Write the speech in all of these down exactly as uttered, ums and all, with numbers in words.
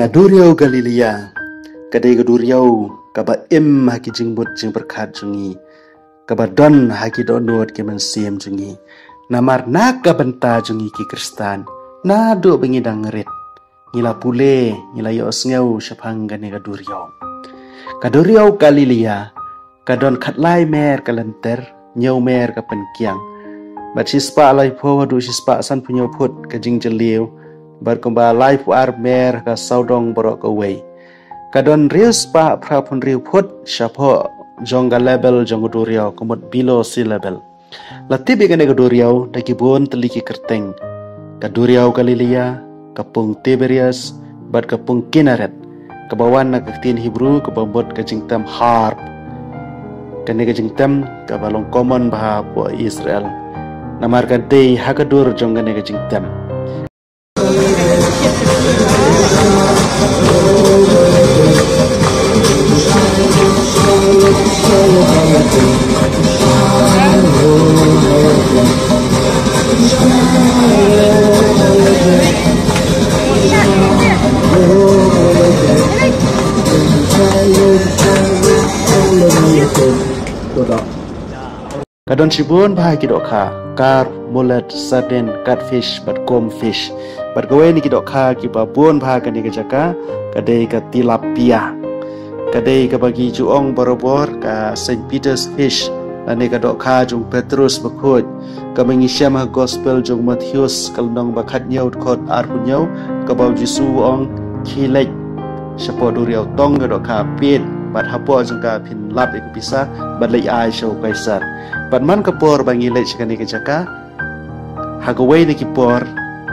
Ka duriaw Galilaia ka dei ka duriaw kaba im ha ki jingmut jingpyrkhat jong ngi, kaba don ha ki dohnud ki mynsiem jong ngi. Namar na ka bynta jong ngi ki Khristan, naduh ba ngi dang rit, ngi la pule, ngi la ïohsngew shaphang kane ka duriaw. Ka duriaw Galilaia ka don khatlai mer ka lynter, hynñiew mer ka pynkiang, bad shispah laiphew haduh shispah sanphew hynñiew phut ka jingjylliew, bad kumba laiphew ar mer ka sawdong baroh kawei. Ka don hynriew spah phraphew hynriew phut shapoh jong ka level jong ka duriaw, ka mut below sea level. La tip ïa kane ka duriaw da ki bun tylli ki kyrteng: ka duriaw Galilaia, ka pung Tiberias, bad ka pung Kineret, kaba wan na ka ktien Hebru kaba mut ka jingtem harp. Kane ka jingtem kaba long common bha hapoh Israel, namar ka dei ha ka dur jong kane ka jingtem. Ka don shibun bha ki dohkha: carp, mullet, sardine, catfish, bad comb fish. Bad kawei na ki dohkha kiba bun bha ha kane ka jaka ka dei ka tilapia. Ka dei kaba ngi ju ong barabor ka Saint Peter's fish, lane ka dohkha jong u Petrus bakhuid, kaba ngi shem ha Gospel jong u Mathaios, ka lynnong ba khathynñiew, dkhot arphew hynñiew, kaba u Jisu u ong: Khie leit shapoh duriaw, tong ka dohkha, peit, bad hapoh jong ka phin lap ïa ka pisa, bad leit ai sha u Kaisar. Bad man ka por ba ngi leit sha kane ka jaka, ha kawei na ki por,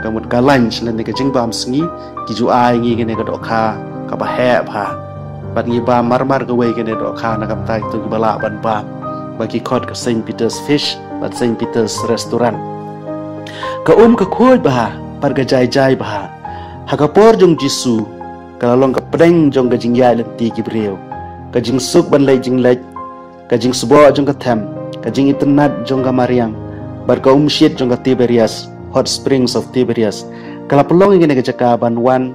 ka mut ka lunch lane ka jingbam sngi, ki ju ai ngi kane ka dohkha kaba heh bha. Bad ngi bam marmar kawei kane ka dohkha na ka bynta kito kiba lah ban bam, ba ki khot ka Saint Peter's fish bad Saint Peter's restaurant. Ka um ka khuid bha bad ka jai jai bha. Ha ka por jong u Jisu, ka la long ka pdeng jong ka jingïaid lynti ki briew, ka jingsuk ban leit jingleit, ka jingsboh jong ka them, ka jingitynnad jong ka mariang, bad ka umshit jong ka Tiberias, hot springs of Tiberias. Ka la pynlong ïa kane ka jaka ban wan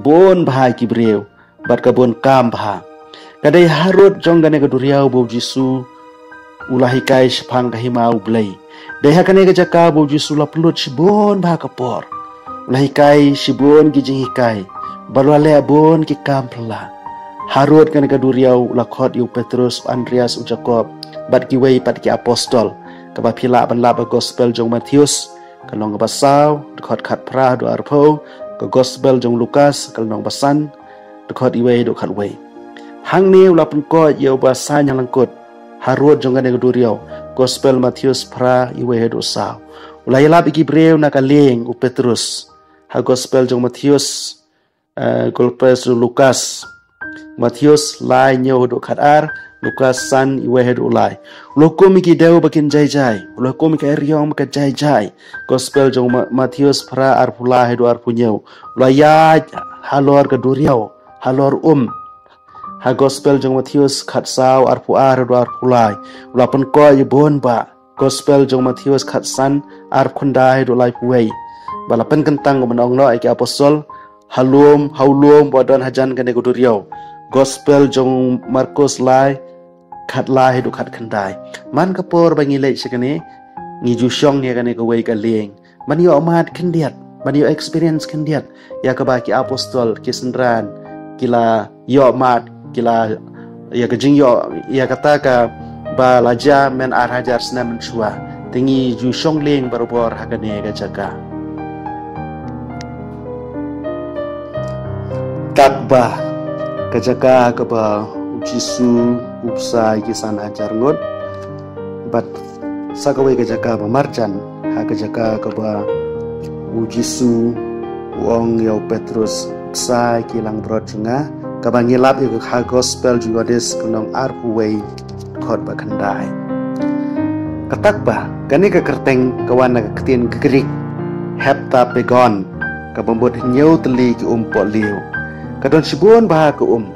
bun bha ïa ki briew, bad ka bun kam bha. Ka dei harud jong kane ka duriaw ba u Jisu u la hikai shaphang ka hima U Blei. Dei ha kane ka jaka ba u Jisu u la pynlut shibun bha ka por. U la hikai shibun ki jinghikai, bad u la leh bun ki kam phylla. Harud kane ka duriaw u la khot ïa u Petrus, u Andreas, u Jakob, bad kiwei pat ki apostol, kaba phi lah ban lap ha Gospel jong u Mathaios, ka lynnong kaba saw, dkhot khatphra haduh arphew, ka Gospel jong u Lukas, ka lynnong ba san, dkhot iwei haduh khatwei. Hangne u la pynkoit ïa uba saiñ ha lyngkut harud jong kane ka duriaw, Gospel Mathaios phra, iwei haduh saw. U la ïalap ïa ki briew na ka lieng, u Petrus, ha Gospel jong u Mathaios, eh, Gospel jong u Lukas. Mathaios lai, hynñiew haduh khatar, Lukas san, iwei haduh lai. U la hukum ïa ki dew ba kin jai jai, u la hukum ïa ka eriong ba ka jai jai. Gospel jong u Ma-, Mathaios phra, arphew lai haduh arphew hynñiew. U la ïaid halor ka duriaw, halor um, ha Gospel jong u Mathaios khatsaw, arphew ar haduh arphew lai. U la pynkoit ïa bun bah. Gospel jong u Mathaios khatsan, arphew khyndai haduh laiphew wei. Ba la pynkyntang, kumba nga ong noh, ïa ki apostol ha lum, ha u lum ba don hajan kane ka duriaw. Gospel jong u Markos lai, khatlai haduh khatkhyndai. Man ka por ba ngi leit sha kane, ngi ju shong ïa kane kawei ka lieng ban ïoh mad khyndiat, ban ïoh experience khyndiat ïa kaba ki apostol, ki synran, ki la ïoh mad, ki la, ïa ka jingïoh, ïa kata kaba la jia myn ar hajar snem mynshuwa. Te ngi ju shong lieng barabor ha kane ka jaka. Takba, ka jaka kaba u Jisu u bsa ïa ki san hajar ngut, bad sa kawei ka jaka ba marjan, ha ka jaka kaba u Jisu u ong ïa u Petrus: Bsa ïa ki langbrot jong nga, kaba ngi lap ïa ka ha Gospel jong u Ïoannis, ka lynnong arphew wei, dkhot ba khyndai. Ka takba, kane ka kyrteng ka wan na ka ktien Greek, heptapegon, kaba mut hynñiew tylli ki um pohliew. Ka don shibun bah ka um.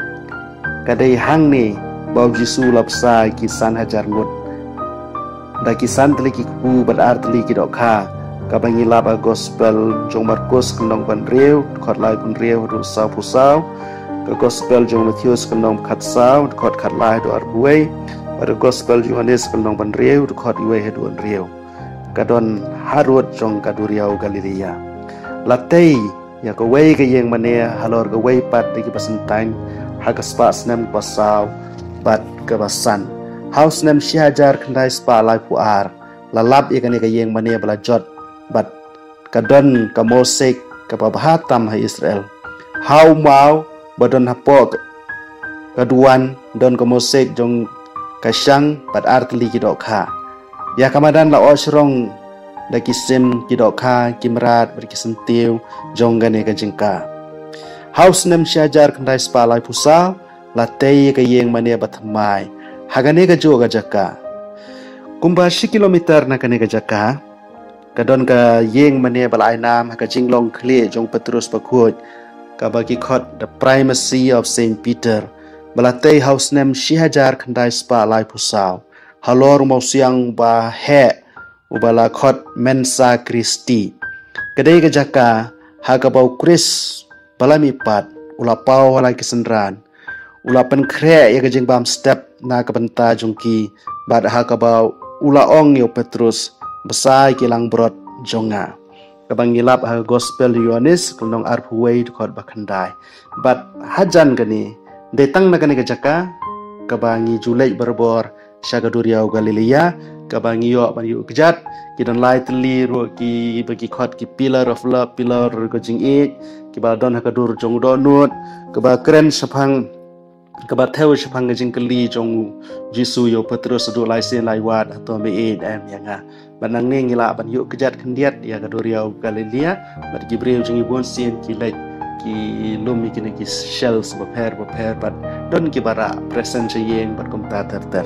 Ka dei hangne ba u Jisu u la bsa ïa ki san hajar ngut, da ki san tylli ki kpu bad ar tylli ki dohkha, Kaba ngi lap ha gospel jong Markus ka lynnong ba hynriew, dkhot laiphew hynriew haduh sawphew saw. Ka gospel jong Mathaios ka lynnong ba khatsaw, dkhot khatlai haduh arphew wei. Bad ka gospel jong Ïoannis ka lynnong ba hynriew, dkhot wei haduh hynriew. Ka don harud jong ka duriaw Galilaia. La tei ïa kawei ka ïing mane halor kawei pat da ki basyntain, ha ka spah snem kaba saw bad kaba san. Ha u snem shi hajar khyndai spah laiphew ar, la lap ïa kane ka ïing mane ba la jot, bad ka don ka mosaic kaba bha tam ha Israel. Ha u maw ba don hapoh ka duwan don ka mosaic jong ka shang bad ar tylli ki dohkha. Ïa ka madan la oh shrong da ki sim, ki dohkha, ki mrad bad ki syntiew jong kane ka jingkah. Ha u snem shi hajar khyndai spah laiphew saw, la tei ïa ka ïing mane ba thymmai ha kane kajuh ka jaka. Kumba shi kilometer na kane ka jaka, ka don ka ïing mane ba la ai nam ha ka jinglong khlieh jong u Petrus Bakhuid, kaba ki khot The Primacy of Saint Peter, ba la tei ha u snem shi hajar khyndai spah laiphew saw, halor u mawsiang ba heh, uba la khot Mensa Christi. Ka dei ka jaka ha kaba u Khrist ba la mihpat u la paw ha la ki synran, u la pynkhreh ïa ka jingbam step na ka bynta jong ki, bad ha kaba u la ong ïa u Petrus, bsa ïa ki langbrot jong nga. Kaba ngi lap ha gospel Ïoannis ka lynnong arphew wei, dkhot ba khyndai. Bad hajan kane, dei tang na kane ka jaka kaba ngi ju leit barabor sha ka duriaw Galilaia, kaba ngi ïoh ban ïuh kjat. Ki don lai tylli ruh kiba ki khot ki pillar of love, pillar ka jingïeit, kiba don ha ka dur jong u dohnud, kaba kren shaphang, kaba thew shaphang ka jingkylli jong u Jisu ïa u Petrus, haduh lai sien lai wat, hato me ïeit em ïa nga? Bad nangne ngi lah ban ïuh kjat khyndiat ïa ka duriaw Galilaia, bad ki briew jong ngi bun sien ki leit ki lum ïa kine ki shells bapher bapher, bad don kiba rah present sha ïing bad kumta ter ter.